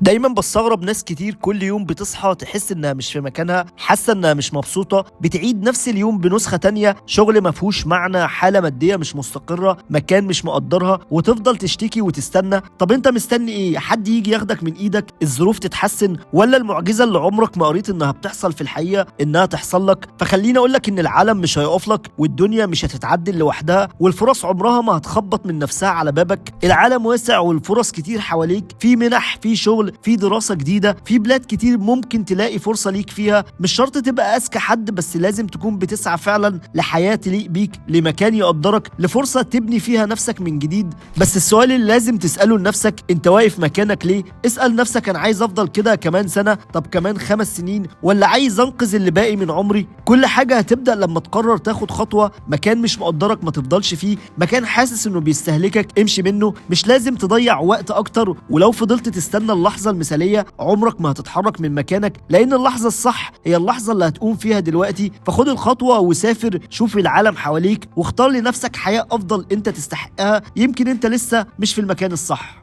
دايما بستغرب ناس كتير كل يوم بتصحى تحس انها مش في مكانها، حاسه انها مش مبسوطة، بتعيد نفس اليوم بنسخه تانية، شغل ما فيهوش معنى، حاله مادية مش مستقره، مكان مش مقدرها، وتفضل تشتكي وتستنى. طب انت مستني ايه؟ حد يجي ياخدك من ايدك؟ الظروف تتحسن؟ ولا المعجزة اللي عمرك ما قريت انها بتحصل في الحقيقة انها تحصل لك؟ فخليني اقول لك ان العالم مش هيقف لك، والدنيا مش هتتعدل لوحدها، والفرص عمرها ما هتخبط من نفسها على بابك. العالم واسع والفرص كتير حواليك، في منح، في شغل، في دراسة جديدة، في بلاد كتير ممكن تلاقي فرصة ليك فيها. مش شرط تبقى أذكى حد، بس لازم تكون بتسعى فعلا لحياة تليق بيك، لمكان يقدرك، لفرصة تبني فيها نفسك من جديد. بس السؤال اللي لازم تسأله لنفسك، انت واقف مكانك ليه؟ اسأل نفسك، انا عايز افضل كده كمان سنة؟ طب كمان 5 سنين؟ ولا عايز انقذ اللي باقي من عمري؟ كل حاجة هتبدأ لما تقرر تاخد خطوة. مكان مش مقدرك ما تفضلش فيه، مكان حاسس انه بيستهلكك امشي منه. مش لازم تضيع وقت اكتر، ولو فضلت تستنى اللحظة المثالية عمرك ما هتتحرك من مكانك، لان اللحظة الصح هي اللحظة اللي هتقوم فيها دلوقتي. فخد الخطوة وسافر، شوف العالم حواليك، واختار لنفسك حياة افضل انت تستحقها. يمكن انت لسه مش في المكان الصح.